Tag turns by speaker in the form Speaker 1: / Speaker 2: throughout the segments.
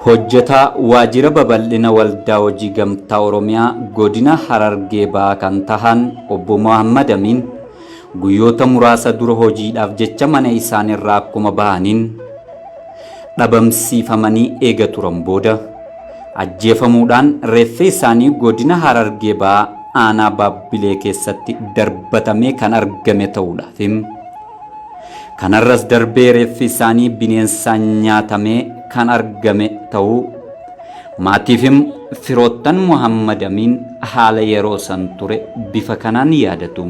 Speaker 1: Hojjetaa Waajjira Babal'ina Waldaa Hojii Gamtaa Oromiyaa Godina Harargee Bahaa kan tahan Obbo Mohaammad Amiin guyyoota muraasa dura hojiidhaaf jecha mana isaaniirraa akkuma bahaniin dhabamsiifamanii eega turan booda ajjeefamuudhaan reeffi isaanii Godina Harargee Bahaa Aanaa Baabbilee keessatti darbatamee kan argame ta'uudhaafi kanarras darbee reeffi isaanii bineensaan nyaatamee kan argame ta'uu maatiifim firoottan Muhammad Amiin haala yeroo san ture bifa kanaan yaadatu.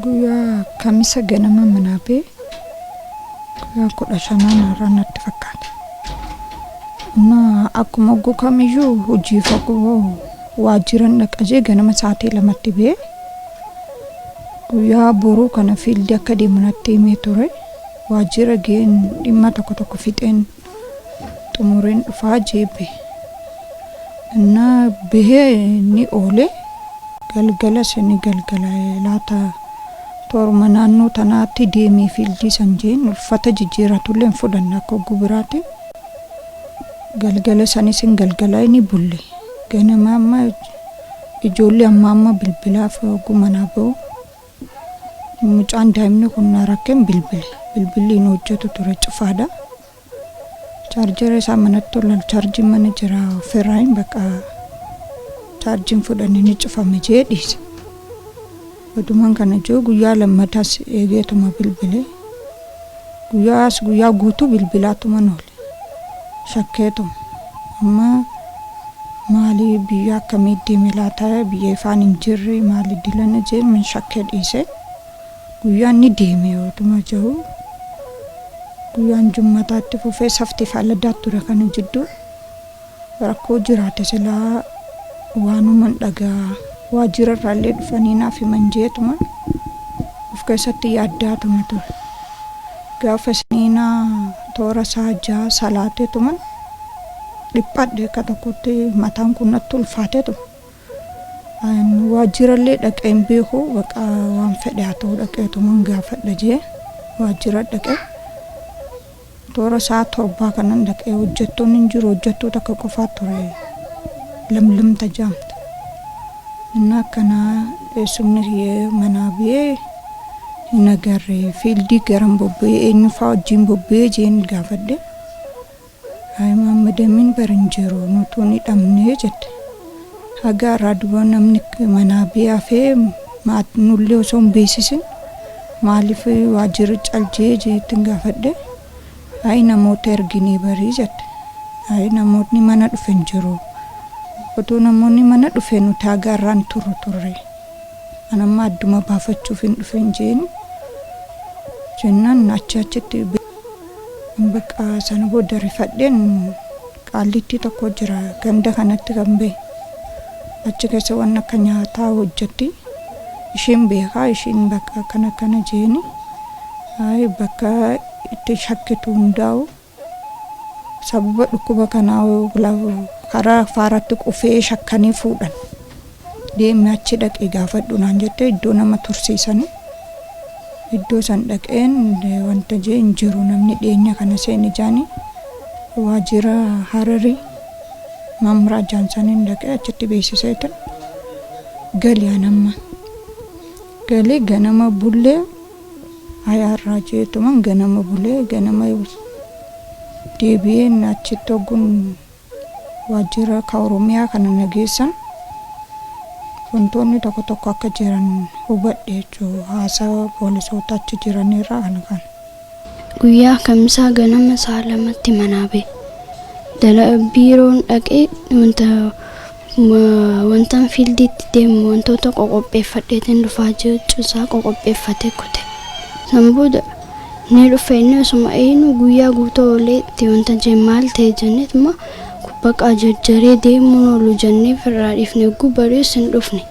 Speaker 2: Guyyaa Kamisa ganama manaa ba'e, guyyaa 15n irraa natti fakkaata. Amma akkuma hogguu kamiyyuu hojiif hogguu waajjiran dhaqa jee ganama sa'aatii 2tti ba'e. Guyyaa boruu kana fiildii akka deemu natti himee ture. Waajjira ga'een dhimma tokko tokko fixeen xumureen dhufaa jee bahe. Innaa bahee ni oole. Galgalas ni galgala laata tooruma naannoo tanaatti deemee fiildii san jeen uffata jijjiiratullee hin fudhanne akka hogguu biraati. Galgala sanis hin galgalaa'e ni bulle. Ganama amma ijoollee amma amma bilbilaaf hogguu manaa bahu mucaan daa'imni kun na rakkeen bilbile. Bilbilli hin hojjetu ture, cufaadha. Chaarjera isaa manatti ol chaarjiin mana jira, ofirraa bakka chaarjiin fudhanne ni cufame jee dhiise. Odumaan kana jiru guyyaa lammataas eegeetuma bilbile. Guyyaas guyyaa guutuu bilbilaatuma oole. Shakkeetuma. Amma maali, biyya akkamii deeme laata, biyya ifaan hin jirre, maali dilana jee min shakkee dhiise. Guyyaan ni deeme, oduma jiru guyyaan jummataatti fufee safti faaladaa ture. Kana jidduu rakkoo jiraate silaa waanuman dhagaa, waajjira irraallee dhufanii naaf himan jeetuma of keessatti yaaddaatuma ture. Gaafa siniinaa toora isaa 6 salaateetuman dhiphadhe, akka tokkotti mataan kun natti ulfaateetu. Waajjirallee dhaqee hin beeku, baqa waan fedhe haa ta'u, dhaqeetuman gaafadha jee waajjira dhaqee. Toora sa'a 7 kanan dhaqee, hojjettoonni hin jiru, hojjettoota akka qofaa ture, Lamlamta jaamta. Inni akkanaa eessumni manaa ba'ee hin agarre, fiildii garam bobba'ee, eenyu fa'aa wajjin bobba'ee jeen gaafadhe. "Ayi, Muhammad Amin bar hin jiru, nutuu ni dhabnee," jette. Haga irraa duba namni manaa ba'ee hafee nullee osoo hin beeksisin maaliif waajjirri caljee jeettiin gaafadhe. "Ayi, namoota erginee barii," jette. "Ayi, namootni mana dhufe hin jiru. Otoo namoonni mana dhufe nuti haga irraan turru turre. An amma adduma baafachuuf hin dhufe hin jeeni," jennaan achi achitti bakka sana booda rifadheen Qaallittii tokko jira ganda kanatti kan bahe. Achi keessa waan akka nyaataa hojjetti. Isheen beekaa, isheen bakka akkana akkana jeeni. Ayi, bakka itti shakkitu hundaa'u sababa dhukkuba kanaa karaa faaratti qufee shakkanii fuudhan. "Deemi, achi dhaqee gaafadhu," naan jette, iddoo nama tursiisanii. Iddoo san dhaqeen wanta jee hin jiru, namni dhiyeenya kana seene jaanii waajjira Hararii Maamraa Jaansaniin dhaqee achitti beeksiseetin gali. Anamma galee ganama bullee hayaarraa jeetuman ganama bulee ganama deebi'een achitti hogguun waajjira ka Oromiyaa kana nageessan wantoonni tokko tokko akka jiran hubadhe jechuudha, haasaa poolisoota achi jiranirraa kana kana.
Speaker 3: Guyyaa Kamisaa ganama sa'a 2tti manaa ba'e. Biiroon dhaqee wanta wantan fiildiitti deemu wantoota qoqopheeffadheetiin dhufaa jechuusaa qoqopheeffatee kute. San booda ni dhufe inni, osuma eenyu guyyaa guutuu oolee itti wanta jee maal ta'e jenneetuma baqaa jarjaree deemuun oolu jennee firraa dhiifne. Hogguu bari'us hin dhufne.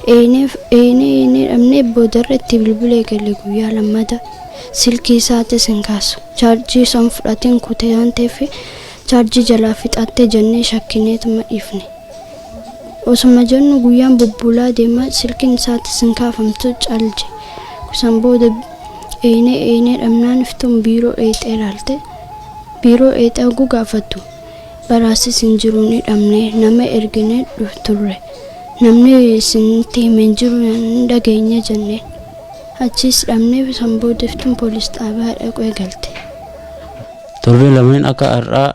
Speaker 3: Eenee eenee dhabnee boodarra itti bilbilee galle. Guyyaa lammata silkii isaatis hin kaasu. Chaarjii osoo fudhatiin kutee waan ta'eef chaarjii jalaa fixattee jennee shakkineetuma dhiifne. Osuma jennu guyyaan bubbulaa deema, silkiin isaatis hin kaafamtu, calje. San booda eenee eenee dhabnaan iftuun biiroo dheeyxee ilaalte. Biiroo eexaguu gaafattu baraasis hin jiru ni dhabne, nama ergine turre, namni isinitti hime hin jiru, hin dhageenye jenneen. Achis dhabnee san boodeftuun poolis xaabiyaa dhaquu eegalte.
Speaker 4: Torbee lameen akka har'aa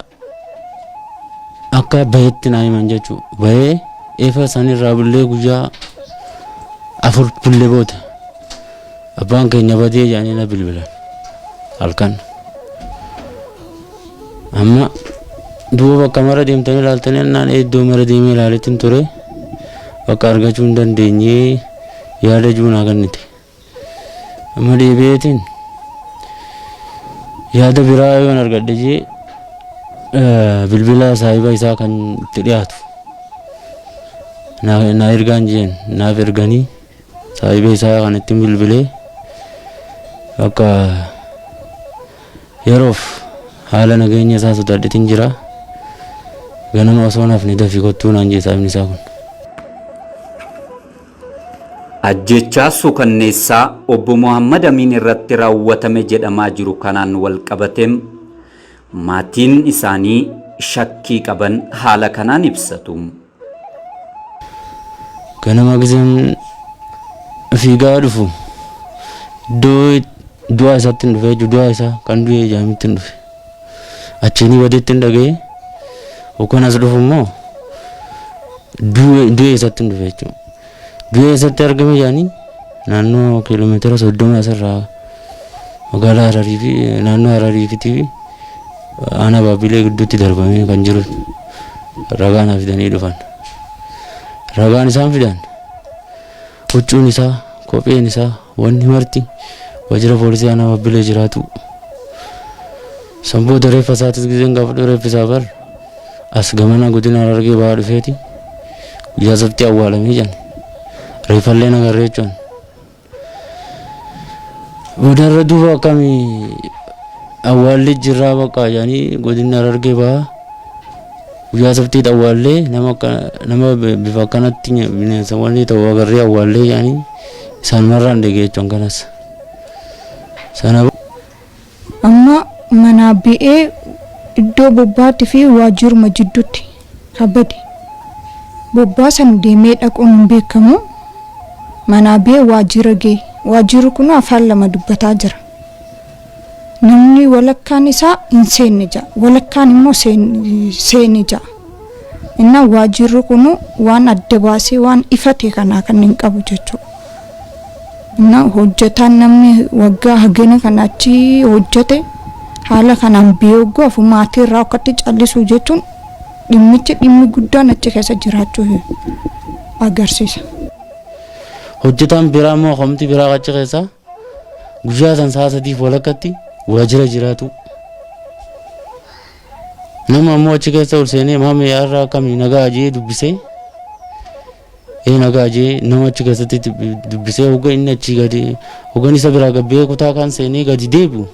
Speaker 4: akka bahetti naa himan jechuudha. Bahee eefa sanirraa bullee guyyaa 4 bullee booda abbaan keenya badee jedhanii na bilbilan halkan. Amma duuba bakka mara deemtanii ilaaltanii annaan iddoo mara deemee ilaaleetiin ture, bakka argachuu hin dandeenye yaada juunaa kennite. Amma deebi'eetiin yaada biraa yoon argadhe jee bilbila saahiba isaa kan itti dhiyaatu na ergaan jeen, naaf erganii saahiba isaa kan ittiin bilbilee bakka yeroof haala nageenya isaa sodaadheetiin jira. Ganama osoo nafni dafii kottuu naan jee saahibni isaa kun.
Speaker 1: Ajjechaa suukanneessaa obbo Muhammad Amiin irratti raawwatame jedhamaa jiru kanaan wal qabatee maatiin isaanii shakkii qaban haala kanaan ibsatu.
Speaker 4: Ganama giseen fiigaa dhufu iddoo du'a isaatti hin dhufe jechuudha. Du'a isaa kan du'e jaamitti hin dhufe. Achiin badeetti hin dhaga'e. Hoggan as dhufu immoo du'e isatti hin dhufe jechuudha. Du'e isatti argame jedhanii naannoo kiiloomeetira 30 asirraa magaalaa Hararii fi naannoo Hararii fi aanaa Baabbilee gidduutti darbamee kan jiru ragaa naa fidanii dhufan. Ragaan isaan fidan huccuun isaa, kopheen isaa, wanni marti waajjira poolisii aanaa Baabbilee jiraatu. San booda reeffa isaatis giseen gaafadhu reeffi isaa bar as gamana godina Harargee bahaa dhufeeti guyyaa sabtii awwaalamee jedhan. Reeffallee nagarree jechuun. Boodarra duuba akkamii awwaalli jirraa bakka jedhanii godina Harargee bahaa guyyaa sabtii awwaallee nama bifa akkanatti bineensa wanni ta'u agarree awwaallee jedhanii isaanumarraan dhagee jechuun kanas. Sana
Speaker 2: Amma manaa ba'ee iddoo bobbaatii fi waajjiruma jidduutti kabade. Bobbaa san deemee dhaquun hin beekamu. Manaa ba'ee waajjira ga'e. Waajjirri kun afaan lama dubbataa jira. Namni walakkaan isaa hin seenne ja'a. Walakkaan immoo seene ja'a. Innaa waajjirri kun waan adda baasee waan ifate kanaa kan hin qabu jechuudha. Innaa hojjetaan namni waggaa hagana kana achi hojjete haala kanaan biyyooggaaf maatii irraa akkatti callisuu jechuun dhimmichi dhimmi guddaan achi keessa jiraachuu agarsiisa.
Speaker 4: Hojjetaan biraa immoo homti biraa achi keessa guyyaa san sa'a 3 walakkatti waajjira jiraatu. Nama ammoo achi keessa ol seenee maamii yaarraa akkamii nagaa jee dubbisee nagaa jee nama achi keessatti dubbisee hogga inni achi gadi hoggan isa biraa gabbee kutaa kan seenee gadi deebi'u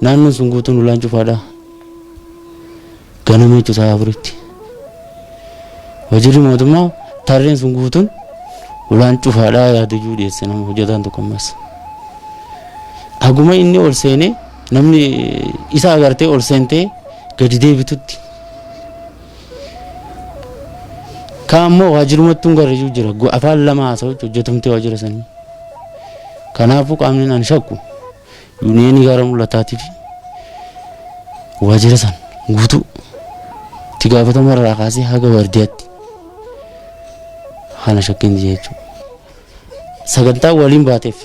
Speaker 4: naannoon sun guutuun ulaan cufaadha. Ganama jechuun sa'a 4tti. Waajjirri mootummaa tarreen sun guutuun ulaan cufaadha yaada jiru dhiyeesse nama hojjetaan tokko ammas. Haguma inni ol seenee namni isa agartee ol seentee gadi deebitutti. Kaan immoo waajjirumatti hin garee jira. Afaan lama haasa'u hojjetumtee waajjira sanii. Kanaafuu qaamni ani shakku yuuniyeenii gara mul'ataatii fi waajjira san guutuu itti gaafatama irraa kaasee haga waardiyaatti kana shakkiin jechuudha. Sagantaa waliin baateef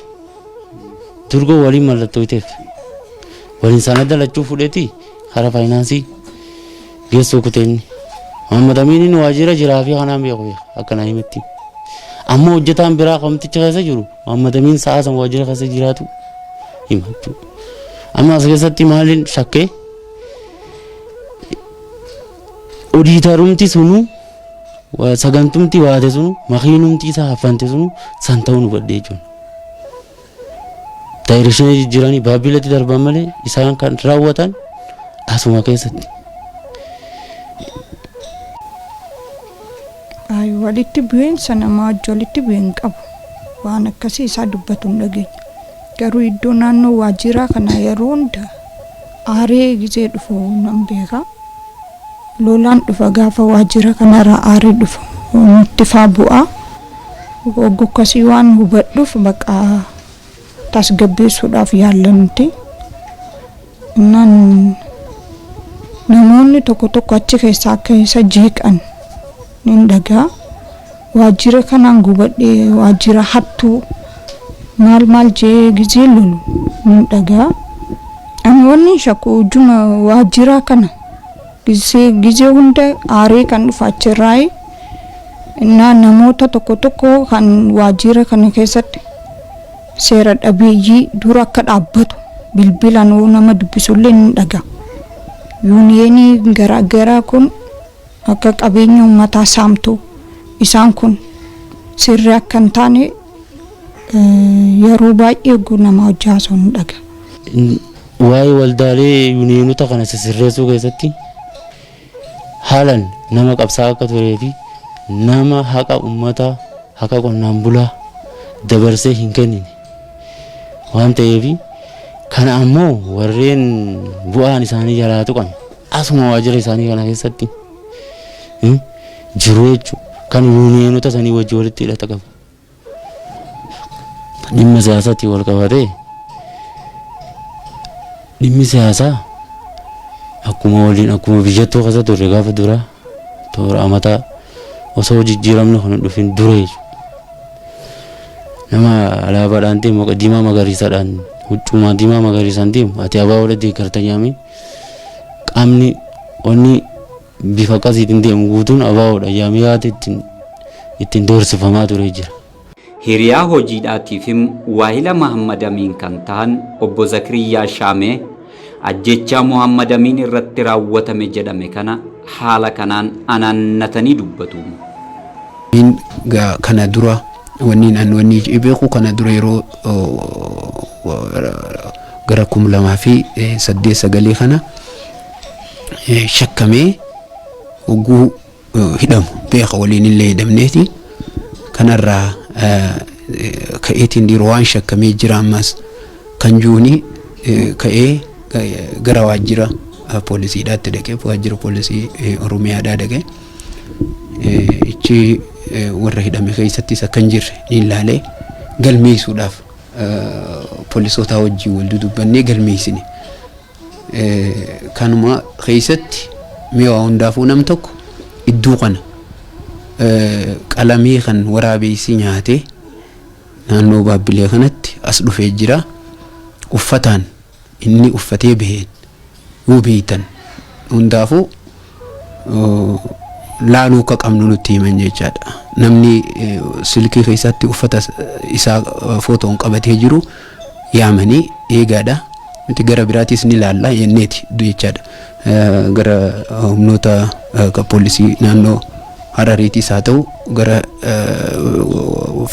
Speaker 4: durgoo waliin mallattooteef waliin sanada lachuu fudheeti karaa faayinaansii geessuu kuteenni. Muhammad Amiiniin waajjira jiraa fi kanaan beeku akka na himetti. Amma hojjetaan biraa komticha keessa jiru Muhammad Amiin sa'a san waajjira keessa jiraatu hima jechuudha. Amma as keessatti maaliin shakkee odiitarumti sunu sagantumti waate sunu makiinumti isaa haffante sunu san ta'uu nu badhee jechuudha. Daayirekshinii jijjiiranii Baabbileetti darban malee isaan kan raawwatan asuma keessatti.
Speaker 2: Walitti bu'iinsa namaa wajji walitti bu'ee hin qabu. Waan akkasii isaa dubbatu hin dhageenye. Garuu iddoo naannoo waajjiraa kana yeroo hunda Aaree gizee dhufu nan beeka. Lolaan dhufa gaafa waajjira kanarraa aaree dhufu nutti faa bu'aa. Oggokasii waan hubadhuuf baqa tasgabbeessuudhaaf yaalla nuti. Innaan namoonni tokko tokko achi keessaa akka isa jeeqan nin dhagaa. Waajjira kanaan gubadhee, waajjira hattuu maal maal jee gizee lolu nin dhagaa. Ani wanni shakku ujuma waajjira kana gizee hunda aaree kan dhufu achirraayi. Innaa namoota tokko tokko kan waajjira kana keessatti seera dhabeeyyii dura akka dhaabbatu bilbilaan nama dubbisullee ni dhagaa. Yuuniyeenii garaa garaa kun akka qabeenya uummataa saamtu, isaan kun sirrii akka hin taane yeroo baay'ee nama hojii haasa'u ni dhagaa.
Speaker 4: Waa'ee waldaalee yuuniyeenota kana sisirreessuu keessatti haalan nama qabsaa'aa akka turee fi nama haqa uummataa, haqa qonnaan bulaa dabarsee hin kennine waan ta'eef, kana ammoo warreen bu'aan isaanii jalaa tuqame asuma waajjira isaanii kana keessatti jiru jechuudha, kan yuuniyeenota sanii wajji walitti hidhata qabu. Dhimma siyaasaatiin wal qabatee, dhimmi siyaasaa akkuma waliin akkuma biyyattuu keessa turre gaafa duraa toora amataa osoo jijjiiramni kun hin dhufin dura jechuudha. Nama alaabaadhaan deemu, diimaa magariisaadhaan, huccuumaa diimaa magariisaan deemu, ati abaa'oodha deeggarta nyaamee, qaamni wanni bifa akkasiitiin deemu guutuun abaa'oodha yaamee yaada ittiin doorsifamaa ture jira.
Speaker 1: Hiriyaa hojiidhaatiif waahila Muhammad Amiin kan ta'an obbo Zakiriyyaa Shaamee ajjechaa Muhammad Amiin irratti raawwatame jedhame kana haala kanaan anaannatanii dubbatu.
Speaker 5: Kana dura wanni an wanni beeku, kana dura yeroo gara 2008 sagalee kana shakkamee hogguu hidhamu beeka, waliin illee hidhamneeti. Kanarraa ka'eetiin dhiiroo waan shakkamee jira, ammas kan juuni ka'ee gara waajjira poolisiidhaatti dhaqee, waajjira poolisii Oromiyaadhaa dhaqee, ichi warra hidhame keessattis akka hin jirre ni ilaalee, galmeessuudhaaf poolisoota wajjin wal dudubbannee galmeessine. Kanuma keessatti mi'a hundaafuu nam tokko iddoo kana qalamee kan waraabessi nyaatee naannoo Baabbilee kanatti as dhufee jira. Uffataan inni uffatee baheen yoo beeytan hundaafuu laaluu akka qabnu nutti himan jechaadha. Namni silkii keessatti uffata isaa footoon qabatee jiru yaamanii eegaadha. Nuti gara biraatis ni laalla jenneeti jechaadha. Gara humnoota poolisii naannoo Harariitis haa ta'u, gara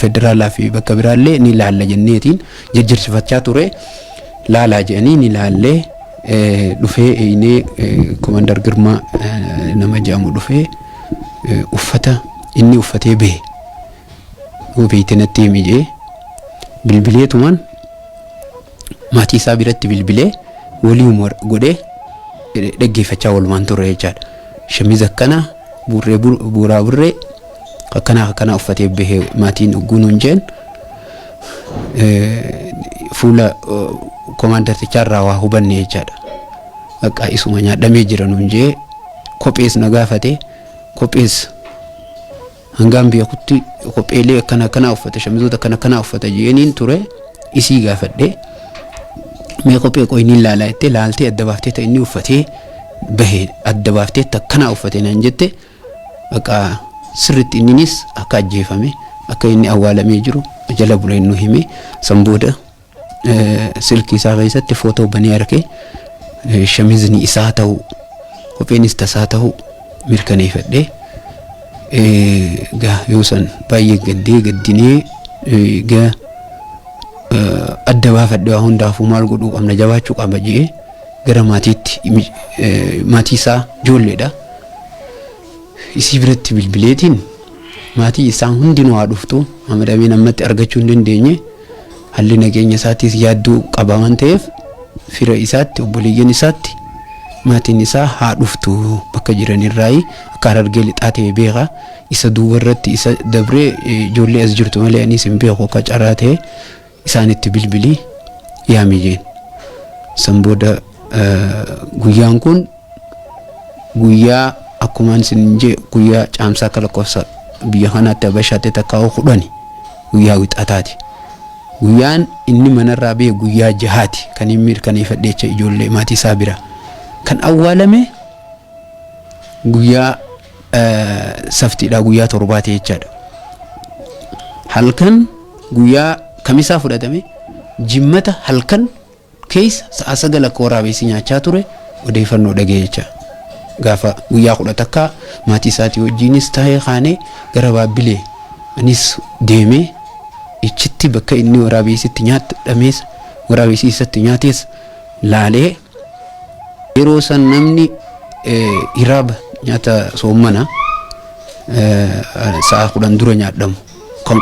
Speaker 5: federaalaa fi bakka biraallee ni laalla jenneetiin jajjarsifachaa ture. Laalaa jedhanii ni laallee, dhufee eenyee Komandar Girmaa nama jedhamu dhufee, uffata inni uffatee bahe yoo beeyte natti himi jee bilbileetumaan maatii isaa biratti bilbilee waliin godhee dhaggeeffachaa walumaan turre jechaadha. Shamiza akkana burree buuraa burree akkanaa akkanaa uffatee bahee maatiin ogguun hin jeen, fuula komaandartichaa waa hubanne jechaadha. Bakka isuma nyaadhamee jira nuun jee, kophees na gaafate. Kophees hangaan beekutti kopheelee akkana akkanaa uffate, shamizoota akkana akkanaa uffata jeeniin ture. Isii gaafadhe, mee kophee qoy niin laalaa jettee laaltee adda baaftee, ta'e inni uffatee bahe adda baaftee akkanaa uffate naan jette. Bakka sirritti inninis akka ajjeefame, akka inni awwaalamee jiru jala buleen nu hime. San booda silkii isaa keessatti footoo banee argee, shamizni isaa ta'u, kopheenis tasaa ta'u mirkaneeffadhee, gaa yoo san baay'ee gaddee gaddinee, gaa adda baafadhe. Waa hundaafuu maal godhuu qabna, jabaachuu qaba jee gara maatiitti, maatii isaa ijoolleedha. Isii biratti bilbileetiin maatii isaan hundinuu haa dhuftu, Muhammad Amiin ammatti argachuu hin dandeenye, haalli nageenya isaatiis yaadduu qaba waan ta'eef. Fira isaatti, obboleeyyan isaatti, maatiin isaa haa dhuftu bakka jiranirraayi akka Harargee Lixaa ta'e beeka. Isa duuba irratti isa dabree ijoollee as jirtu malee anis hin beeku akka carraa ta'e isaanitti bilbilii yaami jeen. San booda guyyaan kun guyyaa akkumaan isin jee guyyaa caamsaa akka lakkoofsa biyya kanaatti Habashaatti takkaa'u 10 guyyaa Wixataati. Guyyaan inni manarraa bahe guyyaa jahaati kan hin mirkaneeffadhe jecha ijoollee maatii isaa bira. Kan awwaalame guyyaa saftiidha guyyaa torbaati jechaadha. Halkan guyyaa Kamisaa fudhatame, Jimmata halkan keessa sa'a 9 akka waraabessi nyaachaa ture odeeffannoo dhagaye jecha. Gaafa guyyaa 11 maatii isaatii wajjiinis taa'ee kaanee gara Baabbilee anis deemee ichitti bakka inni waraabessitti nyaadhamees waraabessi isatti nyaates laalee yeroo san namni hiraaba nyaata soommana sa'a 10 dura nyaadhamu kan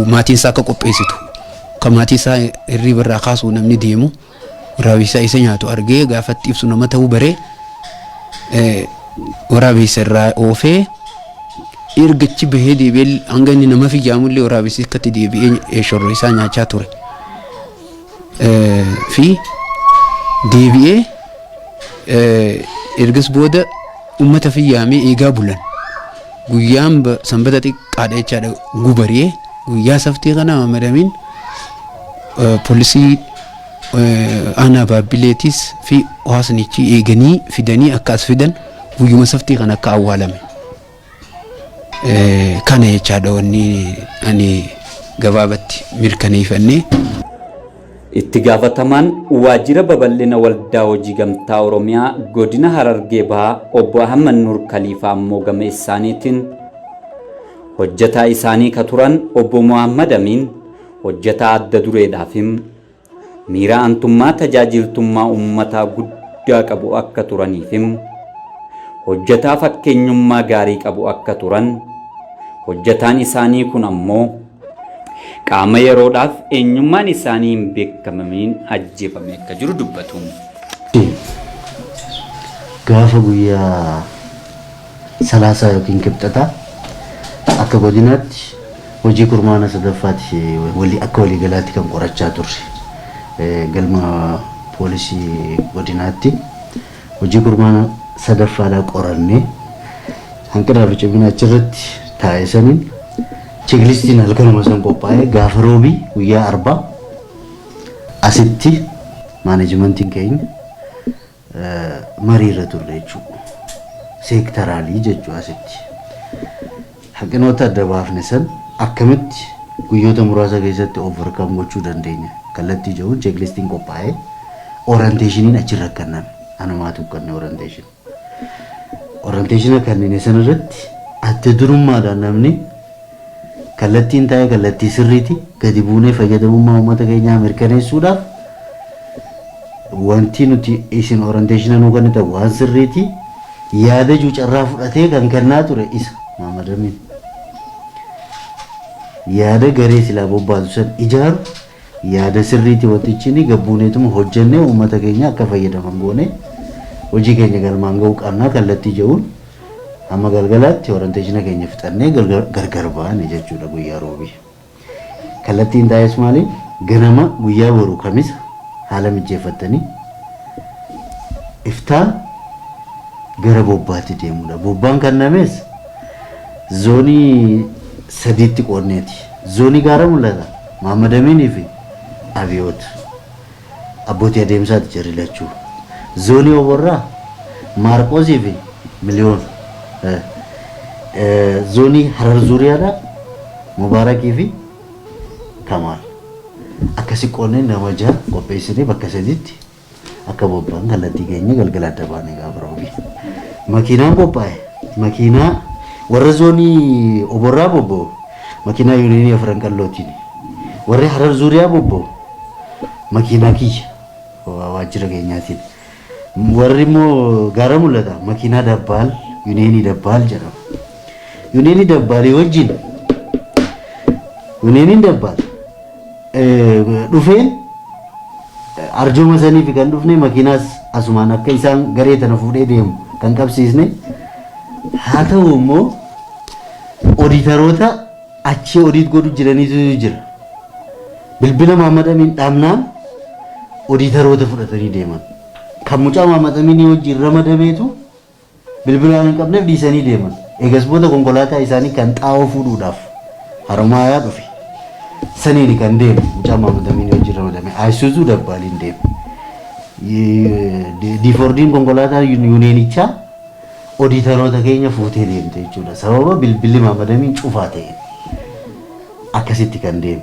Speaker 5: maatiin isaa akka qopheessitu kan maatii isaa hirriiba irraa kaasuu namni deemu waraabessaa isa nyaatu argee gaafatti ibsu nama ta'uu baree waraabessa irraa oofee ergachi bahee deebi'ee hanga inni nama fiyyaamullee waraabessi akkatti deebi'ee shorroo isaa nyaachaa ture. Fi deebi'ee ergas booda uummata fiyyaamee eegaa bulan. Guyyaan Sanbata xiqqaadha jechaadha gubaree guyyaa saftii kana Mamadamiin poolisii aanaa Baabbileetis fi hawaasnichi eeganii fidanii akka as fidan guyyuma saftii kana akka awwaalame. Kana jechaadha wanni ani gabaabatti mirkaneeffannee.
Speaker 1: Itti gaafatamaan Waajjira Babal'ina Waldaa Hojii Gamtaa Oromiyaa Godina Harargee Bahaa Obbo Ahmad Nuur Kaliifaa ammoo gama isaaniitiin hojjetaa isaanii ka turan Obbo Muhammad Amiin hojjetaa adda dureedhaaf miira aantummaa tajaajiltummaa uummataa guddaa qabu akka turaniif hojjetaa fakkeenyummaa gaarii qabu akka turan hojjetaan isaanii kun ammoo qaama yeroodhaaf eenyummaan isaanii hin beekamamiin ajjeefame akka jiru dubbatu.
Speaker 6: Gaafa guyyaa Salaasaa yookiin Kibxataa akka godinaatti hojii kurmaana sadaffaati akka waliigalaatti kan qorachaa turre. Galma poolisii godinaatti hojii kurmaana sadaffaadhaa qorannee hanqinaa fi cimina achirratti taa'e saniin cheeklistiin halkanuma san qophaa'ee gaafa Roobii guyyaa Arbaa asitti maaneejimantiin keenya mariirra turre jechuudha. Seektaraalii jechuudha asitti. Hanqinoota adda baafne san akkamitti guyyoota muraasa keessatti overcome gochuu dandeenya kallattii jiruun cheeklistiin qophaa'ee orienteeshiniin achirra kenname. Anumaatu kenne orientation. Orienteeshina kanneen san irratti adda durummaadhaan namni kallattiin taa'ee kallattii sirriiti gadi buunee fayyadamummaa uummata keenyaa mirkaneessuudhaaf wanti nuti isin orienteeshina nuu kennitan waan sirriiti yaada carraa fudhatee kan kennaa ture isa Maamad Amiin. Yaada garee silaa bobbaatu san ijaaru yaada sirriiti wantichi ni gabbuuneetuma hojjennee uummata keenya akka fayyadaman goone hojii keenya galmaan ga'uu qabnaa kallattii jedhuun hamma galgalaatti orienteeshina keenya fixannee gargar baane jechuudha guyyaa Roobii. Kallattiin taa'es maali? Ganama guyyaa boru Kamisa haala mijeeffattanii iftaan gara bobbaatti deemudha. Bobbaan kennames zoonii sadiitti qoodneeti. Zoonii Gaara Mul'ata, Mahammad Aminii fi Abiyoot. Abbootii adeemsaati jarri lachuu. Zoonii Oborraa, Maarqoosii fi Miliyoon. Zoonii Harar Zuuriyaadhaa, Mubaarakii fi Kamaal. Akkasi qoodnee nama jaha qopheessinee bakka sadiitti akka bobba'an kallattii keenya galgala adda baanee gaafa Roobii. Makiinaan qophaa'e. Makiinaa warra zoonii Oborraa bobba'u makiinaa yuuniyeenii Afran Qallootiin. Warri Harar Zuuriyaa bobba'u makiinaa kiyya waajjira keenyaatiin. Warri immoo Gaara Mul'ata makiinaa Dabbaal yuuniyeenii Dabbaal jedhama. Yuuniyeenii Dabbaalii wajjin yuuniyeeniin Dabbaal dhufeen Arjooma saniif kan dhufne, makiinaas asumaan akka isaan garee tana fuudhee deemu kan qabsiisne. Haa ta'u immoo ooditaroota achii audit godhu jiraniitu jira. Bilbila Mahammad Amiin dhaabnaan ooditaroota fudhatanii deeman. Kan mucaa Mahammad Amiinii wajjin ramadameetu bilbila waan hin qabneef dhiisanii deeman. Eegas booda konkolaataa isaanii kan xaa'oo fuudhuudhaaf Haromaayaa dhufe. Saniini kan deemu mucaa Mahammad Amiinii wajjin ramadame. Ayisuuzuu dabbaaliin deeme. D4D'n konkolaataa yuuniyeenichaa ooditaroota keenya fuutee deemte jechuudha. Sababa bilbilli Mahammad Amiin cufaa ta'e. Akkasitti kan deeme.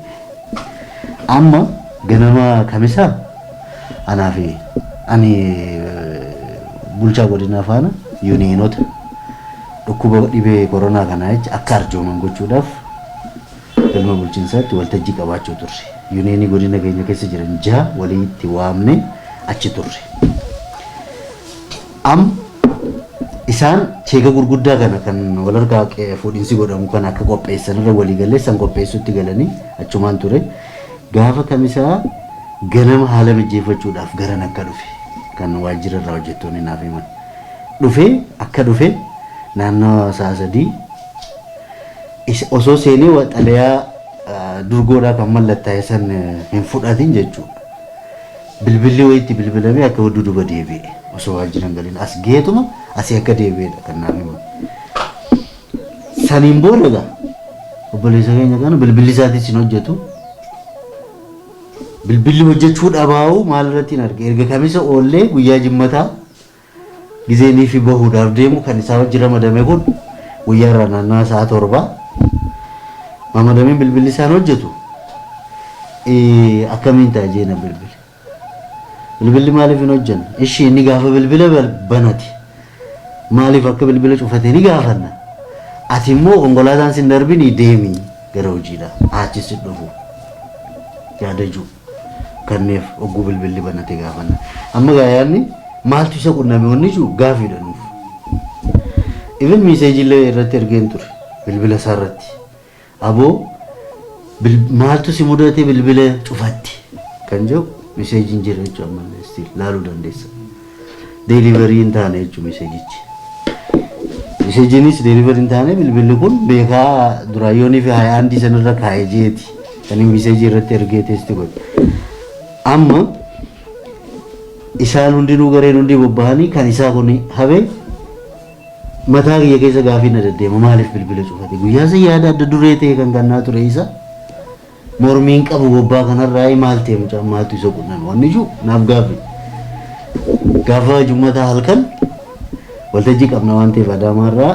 Speaker 6: Amma ganama kamisaa anaa fi ani bulchaa godinaa faana yuuniyeenota dhukkuba dhibee koronaa kanaa jecha akka arjooman gochuudhaaf galma bulchiinsaatti waltajjii qabaachuu turre. Yuuniyeenii godina keenya keessa jiran 6 walitti waamne achi turre. Am isaan cheeka gurguddaa kana kan wal harkaa fuudhinsi godhamu kan akka qopheessan irra walii galee san qopheessutti galanii achumaan ture. Gaafa kamisaa ganama haala mijjeeffachuudhaaf garan akka dhufe kan waajjira irraa hojjettoonni naaf himan. Dhufee akka dhufe naannoo sa'a 3 osoo seenee xalayaa durgoodhaa kan mallattaa'e san hin fudhatin jechuudha. Bilbilli wayitti bilbilamee akka duuba deebi'e osoo waajjira hin galin as geetuma asii akka deebi'edha kan naaf himan. Saniin booda egaa obboleessa keenya kana bilbilli isaatis hin hojjetu. Bilbilli hojjechuu dhabaa'u maal irratti hin arge, erga kamisa oollee guyyaa jimmataa gizeenii fi bahuudhaaf deemu kan isaa wajjin ramadame kun guyyaa irraa naannawaa sa'a 7 ramadameen bilbilli isaan hojjetu akkamiin ta'a jeena bilbile. Bilbilli maaliif hin hojjenne? Ishii inni gaafa bilbila banate maaliif akka bilbila cufate ni gaafanna. Ati immoo konkolaataan sin darbini, deemi gara hojiidha. Achi si dhufu. Yaada jiru. Kanneef ogguu bilbilli banate gaafanna. Amma gaa yaadni maaltu isa qunname wanni jiru gaafiidha nuuf. Even message illee irratti ergeen ture bilbila isaa irratti. Aboo, maaltu si mudate bilbila cufatti kan jedhu messageiin jira jechuudha, ammallee still laaluu dandeessa. Delivery hin taane jechuudha messageichi. Messageiinis delivery hin taane, bilbilli kun beekaa duraayyoonii fi hayaandii sanirra kaa'ee jeeti kan inni message irratti ergee test godhe. Amma isaan hundinuu gareen hundi bobba'anii kan isaa kun habee mataa kiyya keessa gaafii na deddeema, maaliif bilbila cufate? Guyyaa san yaada adda duree ta'e kan kannaa ture isa mormiin qabu bobbaa kanarraa maal ta'e, mucaan maaltu isa qunname wanni jiru naaf gaafi. Gaafa jummataa halkan waltajjii qabna waan ta'eef Adaamaarraa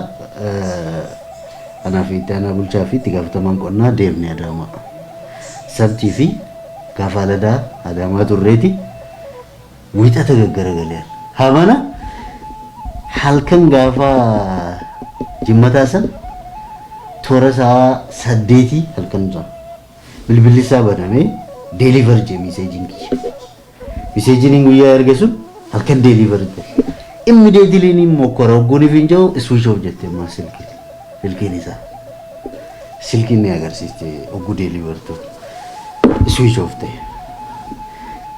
Speaker 6: anaa fi itti aanaa bulchaa fi itti gaafatamaan qonnaa deemne Adaamaa. Sabtii fi gaafa aladaa Adaamaa turreeti wiixata gaggaragaleen. Habana halkan gaafa jimmataa san toora sa'a 8 halkan sana bilbilli isaa banamee deliver jee messageiin kiyya. Messageiin guyyaa erge sun halkan deliver ta'e. Immediately ni mokkora hogguuniif hin jiru, switch off jettee ammaa silkiin. Silkiin isaa. Silkiin ni agarsiiste hogguu deliver ta'u. Switch off ta'e.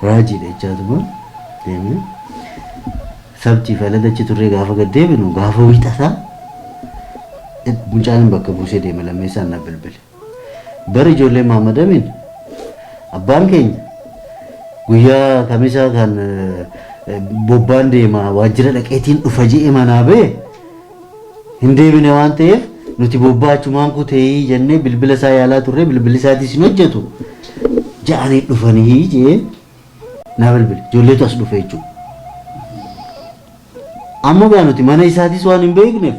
Speaker 6: Raajiidha jechaatuma deemee. Sabtii fi alada achi turree gaafa gad deebinu gaafa wiixataa mucaan bakka buusee deeme lammeessaan na bilbile. Bari ijoollee Mahammad Amin abbaan keenya guyyaa kamisaa kan bobbaan deema waajjira dhaqeetiin dhufa je'e manaa ba'e hin deebine waan ta'eef nuti bobbaa achumaan kutee jennee bilbila isaa yaalaa turre, bilbilli isaatis hin hojjetu ja'anii dhufanii jee naa bilbile, ijoolleetu as dhufe jechuudha. Amma gaa nuti mana isaatis waan hin beekneef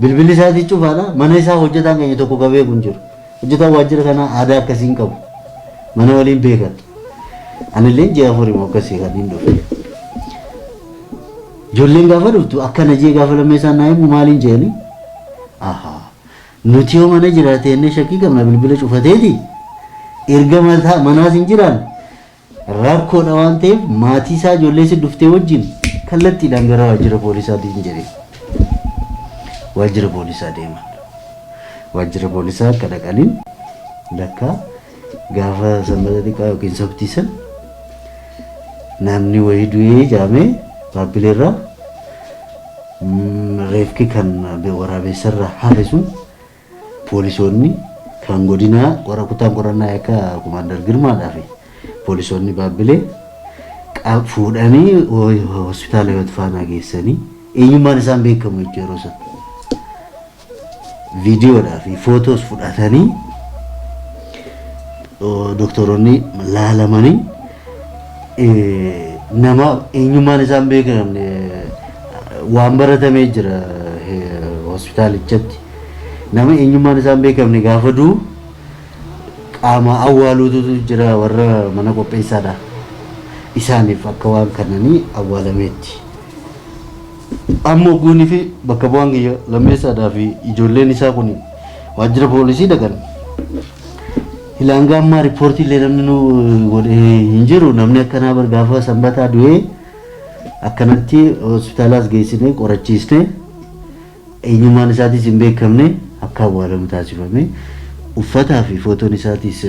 Speaker 6: bilbilli isaatis cufaadha. Mana isaa hojjetaan keenya tokko ka beeku hin jiru. Hojjetaan waajjira kanaa aadaa akkasii hin qabu. Mana waliin beekan. Anillee ji'a 4 immoo akkasii kan hin dhufe. Ijoolleen gaafa dhuftu akkana jee gaafa lammeessaan naa himu maaliin jeeni? Ahaa. Nuti yoo mana jiraate jennee shakkii qabna, bilbila cufateeti. Erga manaas hin jiraan rakkoodha waan ta'eef maatii isaa ijoollee si dhuftee wajjin kallattiidhaan gara waajjira poolisaatiin jedhee. Waajjira poolisaa deeman. Waajjira poolisaa akka dhaqaniin lakkaa gaafa sanbata xiqqaa yookiin sabtii san Namni wayii du'ee jaamee Baabbileerraa reefki kan waraabessarra hafe sun poolisoonni kan godinaa qora kutaan qorannaa akka Kumaandar Girmaadhaa fi poolisoonni Baabbilee fuudhanii hospitaala Hiwoot Faanaa geessanii eenyummaan isaan beekamu jechuudha yeroo sana. Viidiyoodhaa fi footoos fudhatanii doktoroonni laalamanii nama eenyummaan isaan beekamne waan baratamee jira hospitaalichatti. Nama eenyummaan isaan beekamne gaafa du'u qaama awwaaluutu jira warra mana qopheessaadha. Isaaniif akka waan kananii awwaalameetti. Amma ogguunii fi bakka bu'aan kiyya lammeessaadhaa fi ijoolleen isaa kun waajjira poolisii dhaqan. Ilaangaa ammaa riippoortii illee namni nu godhee hin jiru. Namni akkanaa bar gaafa sanbataa du'ee akkanatti hospitaalaas geessinee qorachiisnee eenyummaan isaatis hin beekamne akka awwaalamu taasifame. Uffataa fi footoon isaatis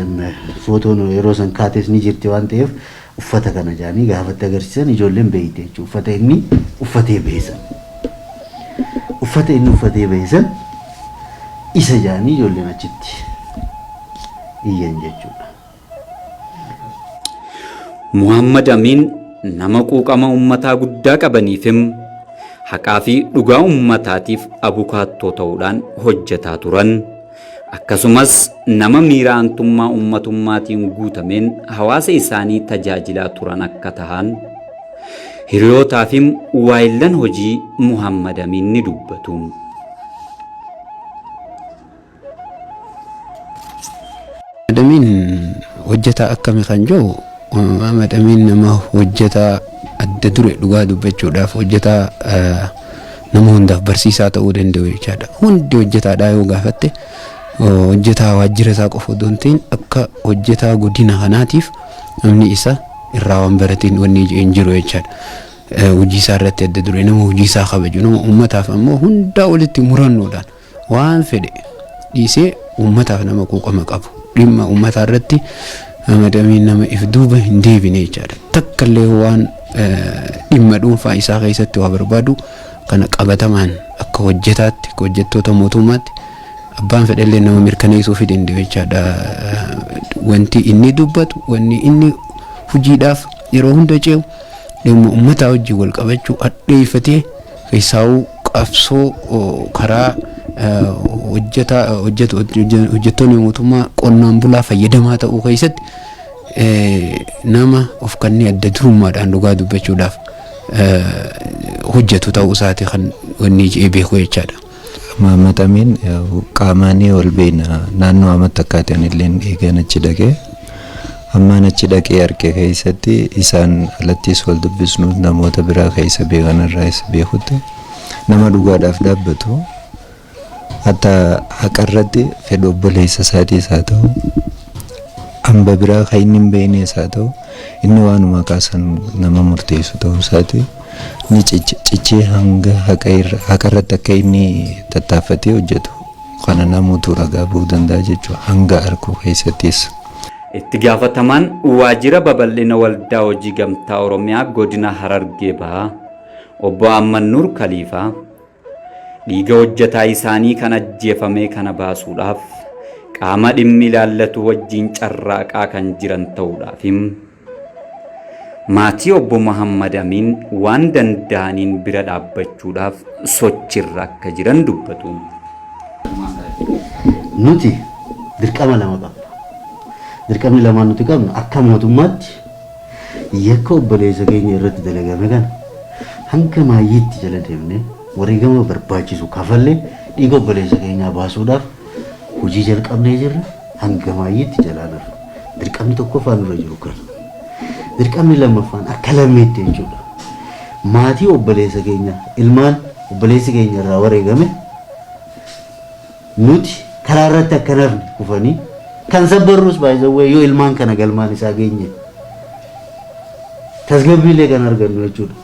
Speaker 6: footoon yeroo san kaates ni jirti waan ta'eef uffata kana jaanii gaafatti agarsiisan ijoolleen beeyte jechuudha. Uffata inni uffatee beesan. Uffata inni uffatee beesan isa jaanii ijoolleen achitti iyyan jechuudha.
Speaker 1: Muhammad Amiin nama quuqama uummataa guddaa qabaniifim haqaa fi dhugaa uummataatiif abukaattoo ta'uudhaan hojjetaa turan. Akkasumas nama miira aantummaa uummatummaatiin guutameen hawaasa isaanii tajaajilaa turan akka tahan hiriyootaa fi waayillan hojii Muhammad Amiin ni dubbatu.
Speaker 5: Amiin hojjetaa akkamii kan jiru, Muhammad Amiin nama hojjetaa adda dure, dhugaa dubbachuudhaaf hojjetaa nama hundaaf barsiisaa ta'uu danda'u jechaadha. Hundi hojjetaadhaa yoo gaafatte, hojjetaa waajjira isaa qofa odoo hin ta'in akka hojjetaa godina kanaatiif namni isa irraa waan barateen wanni hin jiru jechaadha. Hojii isaa irratti adda dure, nama hojii isaa kabaju, nama uummataaf ammoo hundaa olitti murannoodhaan waan fedhe dhiisee uummataaf nama quuqama qabu. Dhimma uummataa irratti Muhammad Amiin nama if duuba hin deebine jechaadha. Takka illee waan dhimma dhuunfaa isaa keessatti waa barbaadu kana qabatamaan akka hojjetaatti, akka hojjettoota mootummaatti abbaan fedhellee nama mirkaneessuu fi danda'u jechaadha. Wanti inni dubbatu, wanni inni hojiidhaaf yeroo hunda ce'u dhimma uummataa wajjin wal qabachuu hadheeffatee, keessaawuu qabsoo karaa hojjettoonni mootummaa qonnaan bulaa fayyadamaa ta'uu keessatti nama of kannee adda durummaadhaan dhugaa dubbachuudhaaf hojjetu ta'uu isaati kan wanni jedhee beeku jechaadha.
Speaker 7: Muhammad Amiin qaamaanii ol beena naannoo amatti akkaataan illee eegan achi dhaqee ammaan achi dhaqee arge keessatti, isaan alattis wal dubbisnu, namoota biraa keessa beekan irraa isa beekutti, nama dhugaadhaaf dhaabbatu, hatta haqarratti fedha obboleessa isaatiis haa ta'u, hamba biraa kan inni hin beeknes haa ta'u, inni waanuma kaasan nama murteessu ta'uu isaati ni cichee hanga haqarratti akka inni tattaaffatee hojjetu kana namoota ragaa bahuu danda'a jechuudha hanga arguu keessattis.
Speaker 1: Itti gaafatamaan waajjira babal'ina waldaa hojii gamtaa Oromiyaa godina Harargee Bahaa obbo Ammannuur Kaliifaa dhiiga hojjetaa isaanii kan ajjeefame kana baasuudhaaf qaama dhimmi ilaallatu wajjin carraaqaa kan jiran ta'uudhaaf maatii obbo Muhammad Amiin waan danda'aniin bira dhaabbachuudhaaf sochirra akka jiran dubbatu.
Speaker 6: Nuti dirqama lama qabna. Dirqamni lamaan nuti qabnu, akka mootummaatti yakka obboleessa keenya irratti dalagame kana hanga maayyiitti jala deemnee wareegama barbaachisu kafallee dhiiga obboleessa keenyaa baasuudhaaf hojii jalqabnee jirra, hanga maayyiitti jalaa jirra. Dirqamni tokkoffaan nurra jiru kana. Dirqamni lammaffaan akka lammiitti jechuudha. Maatii obboleessa keenya, ilmaan obboleessi keenya irraa wareegame, nuti karaa irratti akka nafni kufanii kan sabbarruus baay'isawwee yoo ilmaan kana galmaan isaa geenye tasgabbiilee kan argannu jechuudha.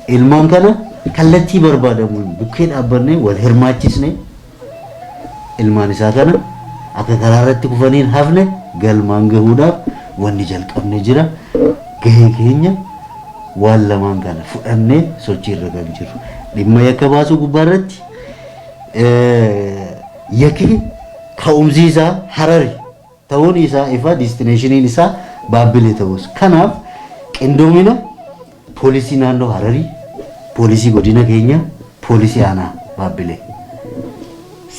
Speaker 6: Ilmaan kana kallattii barbaadamuun bukkee dhaabbannee wal hirmaachisne ilmaan isaa kana akka karaa irratti kufaniin hafne galmaan gahuudhaaf wanni jalqabne jira. Gahee keenya Waan lamaan kana fudhannee sochii irra kan jiru. Dhimma yakka baasuu gubbaa irratti yakki ka'umsi isaa Harari ta'uun isaa ifa, destinationiin isaa Baabbilee ta'us. Kanaaf qindoomina poolisii naannoo Hararii, poolisii godina keenyaa, poolisii aanaa Baabbilee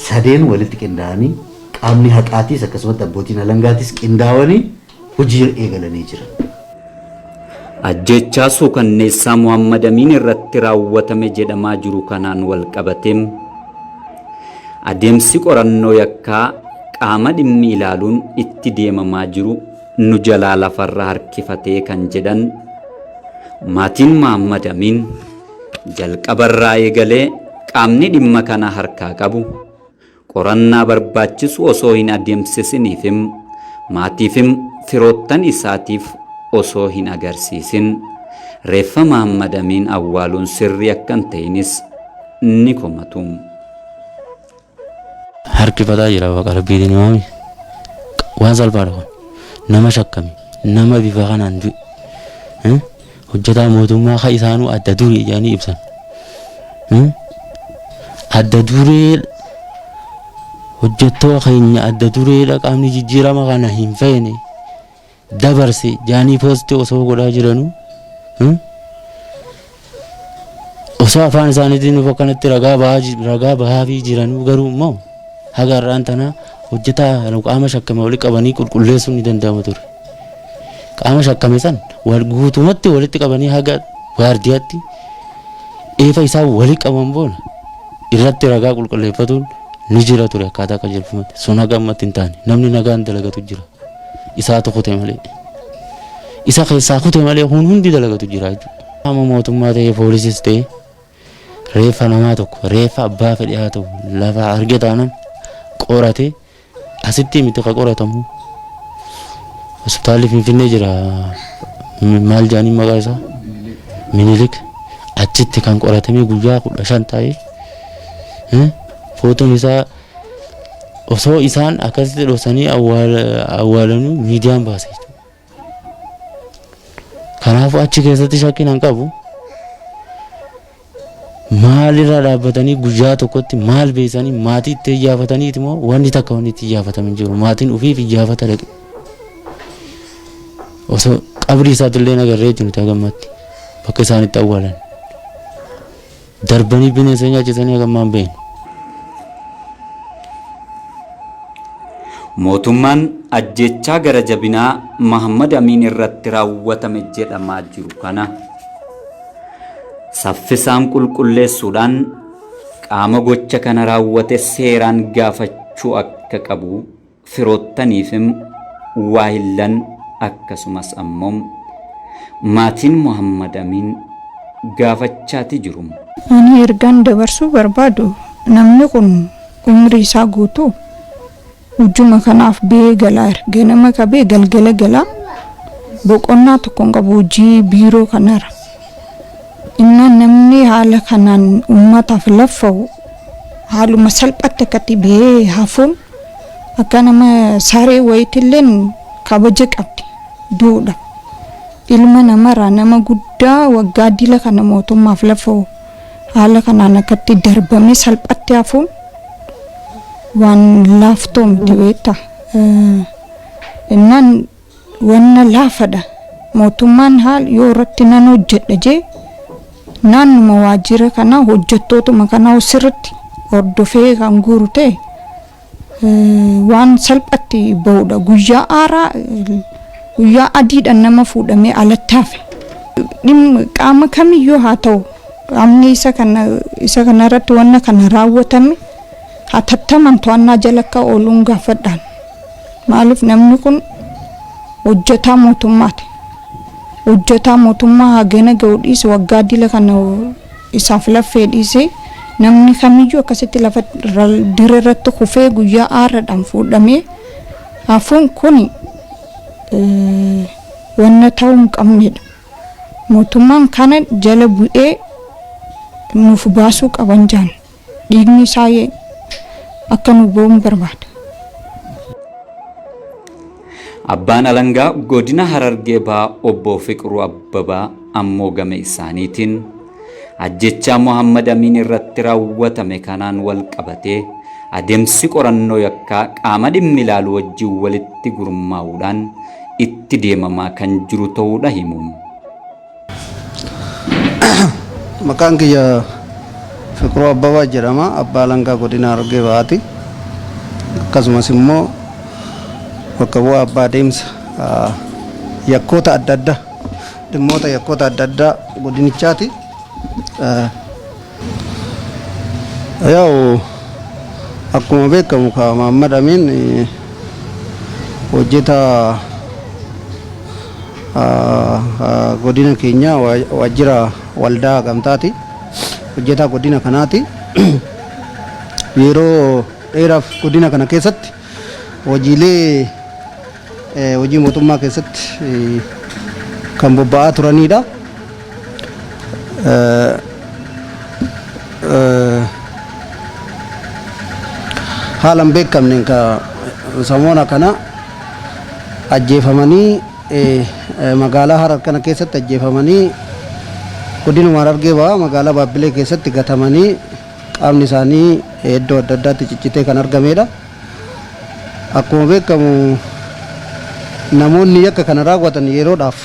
Speaker 6: sadeen walitti qindaa'anii, qaamni haqaatiis akkasumatti abbootiin alangaatis qindaa'anii hojii eegalanii jiran.
Speaker 1: Ajjechaa suukanneessaa Muhammad Amiin irratti raawwatame jedhamaa jiru kanaan wal qabatee adeemsi qorannoo yakkaa qaama dhimmi ilaaluun itti deemamaa jiru nu jalaa lafarra harkifatee kan jedhan maatiin Muhammad Amiin, jalqabarraa eegalee qaamni dhimma kana harkaa qabu qorannaa barbaachisu osoo hin adeemsisiniifim maatiifim firoottan isaatiif osoo hin agarsiisin reeffa Muhammad Amiin awwaaluun sirrii akka hin ta'inis ni komatu.
Speaker 4: Harkifataa jira, waaqa rabbiitiin himaami. Waan salphaadha kun. Nama shakkame, nama bifa kanaan du'e, hojjetaa mootummaa ka isaanuu adda duree jedhanii ibsan. Adda duree hojjettoota keenya, adda dureedha, qaamni jijjiirama kana hin feene dabarse jaanii poostii osoo godhaa jiranuu, osoo afaan isaaniitiin nuuf akkanatti ragaa bahaa fi jiranuu, garuu immoo haga har'aan tana hojjetaa qaama shakkame walitti qabanii qulqulleessuun ni danda'ama ture. Qaama shakkame san wal guutumatti walitti qabanii haga waardiyaatti eefa isaa walitti qaban booda irratti ragaa qulqulleeffatuun ni jira ture akkaataa qajeelfamatti. Sun haga ammatti hin taane. Namni nagaan dalagatu jira. Isaatu kute malee. Isa keessaa kute malee kun hundi dalagatu jira jechuudha. Qaama mootummaa ta'ee poolisis ta'ee reeffa namaa tokko, reeffa abbaa fedhe haa ta'u, lafa arge taanaan qoratee, asitti miti ka qoratamu, hospitaalli Finfinnee jira, maal jedhanii maqaa isaa, Minilik, achitti kan qoratamee guyyaa 15 ta'ee footoon isaa osoo isaan akkasitti dhoksanii awwaalanuu miidiyaan baase jechuudha. Kanaafuu achi keessatti shakkiin hin qabu. Maalirra dhaabbatanii, guyyaa tokkotti maal beeksanii, maatii itti iyyaafataniiti moo wanni takka wanni itti iyyaafatame hin jiru? Maatiin ofiif iyyaafata dhaqe. Osoo qabrii isaatti illee agarree jiru hagammatti bakka isaan itti awwaalan. Darbanii bineensa nyaachisanii hagammaan beeknu.
Speaker 1: Mootummaan ajjechaa gara jabinaa Muhammad Amiin irratti raawwatame jedhamaa jiru kana saffisaan qulqulleessuudhaan qaama gocha kana raawwate seeraan gaafachuu akka qabu firoottaniifim waahillan akkasumas ammoo maatiin Muhammad Amiin gaafachaati jiru.
Speaker 2: Ani ergaan dabarsuu barbaadu, namni kun umrii isaa guutuu hujuma kanaaf ba'ee galaa, ganama qabee galgala galaa, boqonnaa tokko hin qabu hojii biiroo kanarra. Innaan namni haala kanaan uummataaf laffa'u haaluma salphatti akkatti ba'ee hafuun akka nama saree wayiitilleen kabaja qabdi duudha. Ilma namarraa nama guddaa waggaa dila kana mootummaaf laffa'u haala kanaan akkatti darbamee salphatti hafuun waan laaftoo miti, beektaa. Innaan wanna laafadha. Mootummaan haal yoo irratti nan hojjedha jee naannuma waajjira kanaa hojjettootuma kanaa sirritti hordofee kan guuru ta'e waan salphatti bahudha. Guyyaa aaraa, guyyaa adiidhaan nama fuudhamee alatti hafe. Qaama kamiyyuu haa ta'u, qaamni isa kana irratti wanna kana raawwatame hatattaman to'annaa jala akka ooluun gaafadhaan. Maaliif, namni kun hojjetaa mootummaati. Hojjetaa mootummaa hagana ga'u dhiise, waggaa dila kana isaaf laffee dhiisee, namni kamiyyuu akkasitti lafa dirree irratti kufee guyyaa aaraadhaan fuudhamee hafuun kun wanna ta'uu hin qabnedha. Mootummaan kana jala bu'ee nuuf baasuu qaban jaan, dhiigni isaa akka nu ba'uun barbaada.
Speaker 1: Abbaan alangaa godina Harargee Bahaa Obbo Fiqiruu Abbabaa ammoo gama isaaniitiin ajjechaa Muhammad Amiin irratti raawwatame kanaan wal qabatee adeemsi qorannoo yakkaa qaama dhimmi ilaalu wajjin walitti gurmaa'uudhaan itti deemamaa kan jiru ta'uudha himu.
Speaker 8: Maqaan kiyya Fiqiruu Abbabaa jedhama. Abbaa Alangaa Godina Harargee Bahaati. Akkasumas immoo bakka bu'aa abbaa adeemsa yakkoota adda addaa dhimmoota yakkoota adda addaa godinichaati. Yaa'u akkuma beekamu ka Mahammad Amiin hojjetaa godina keenya waajjira waldaa gamtaati. Hojjetaa godina kanaati. Yeroo dheeraaf godina kana keessatti hojiilee hojii mootummaa keessatti kan bobba'aa turanidha. Haala hin beekamneen ka samoona kana ajjeefamanii magaalaa Harar kana keessatti ajjeefamanii godinuma Harargee Bahaa magaalaa Baabbilee keessatti gatamanii qaamni isaanii iddoo adda addaatti ciccitee kan argamedha. Akkuma beekamu namoonni yakka kana raawwatan yeroodhaaf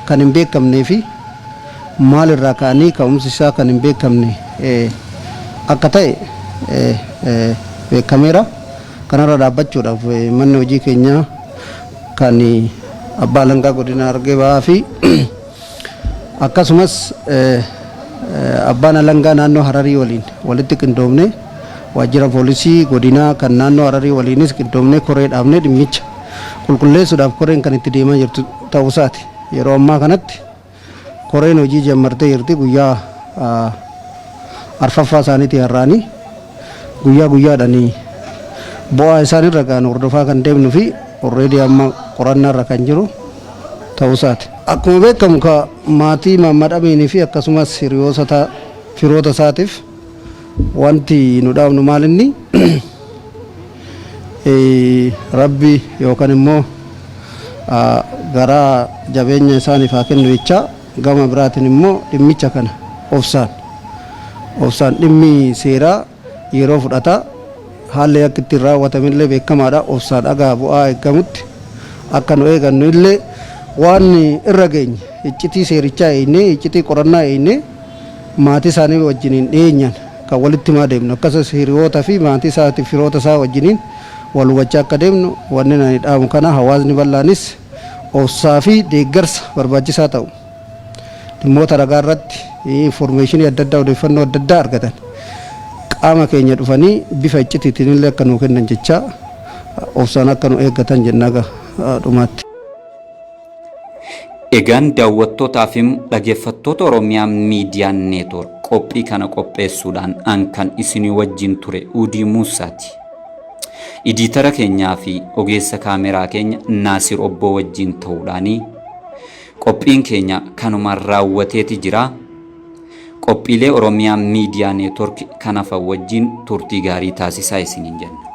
Speaker 8: kan hin beekamnee fi maal irraa ka'anii ka'umsi isaa kan hin beekamne akka ta'e beekameera. Kanarra dhaabbachuudhaaf manni hojii keenyaa kan abbaa alangaa godina Harargee Bahaa fi akkasumas abbaan alangaa naannoo Hararii waliin walitti qindoomne waajjira poolisii godinaa kan naannoo Hararii waliinis qindoomne koree dhaabne dhimmicha qulqulleessuudhaaf koreen kan itti deemaa jirtu ta'uusaati. Yeroo ammaa kanatti koreen hojii jammartee jirti guyyaa arfaffaa isaaniitii har'aanii guyyaa guyyaadhaan bu'aa isaan irra ga'an hordofaa kan deemnu fi already amma qorannaa irra kan jiru ta'uusaati. Akkuma beekamu ka maatii Mahammad Amiinii fi akkasumas hiriyoota firoota isaatiif wanti nu dhaabnu maal inni Rabbi yookaan immoo garaa jabeenya isaaniif haa kennu jechaa gama biraatiin immoo dhimmicha kana obsaan obsaan dhimmi seeraa yeroo fudhata haalli akka ittiin raawwatamillee beekamaadha obsaan dhagaa bu'aa eeggamutti akka nu eegannu illee waan irra geenye iccitii seerichaa eegnee iccitii qorannaa eegnee maatii isaanii wajjiniin dhiyeenyaan kan walitti himaa deemnu akkasumas hiriyoota fi maatii isaatiif firoota isaa wajjiniin wal hubachaa akka deemnu wanni ani dhaamu kana hawaasni bal'aanis obsaa fi deeggarsa barbaachisaa ta'u dhimmoota ragaa irratti infoormeeshinii adda addaa odeeffannoo adda addaa argatan qaama keenya dhufanii bifa iccitiitiin illee akka nuu kennan jechaa obsaan akka nu eeggatan jenna dhumaatti.
Speaker 1: Egaan daawwattootaa fi dhaggeeffattoota Oromiyaa Miidiyaa Neetwoork qophii kana qopheessuudhaan an kan isinii wajjin ture Udii Muusaati. Idiitara keenyaa fi ogeessa kaameraa keenya Naasir Obboo wajjin ta'uudhaanii qophiin keenya kanumaan raawwateeti jira. Qophiilee Oromiyaa Miidiyaa Neetwoork kanafa wajjin turtii gaarii taasisaa isiniin jenna.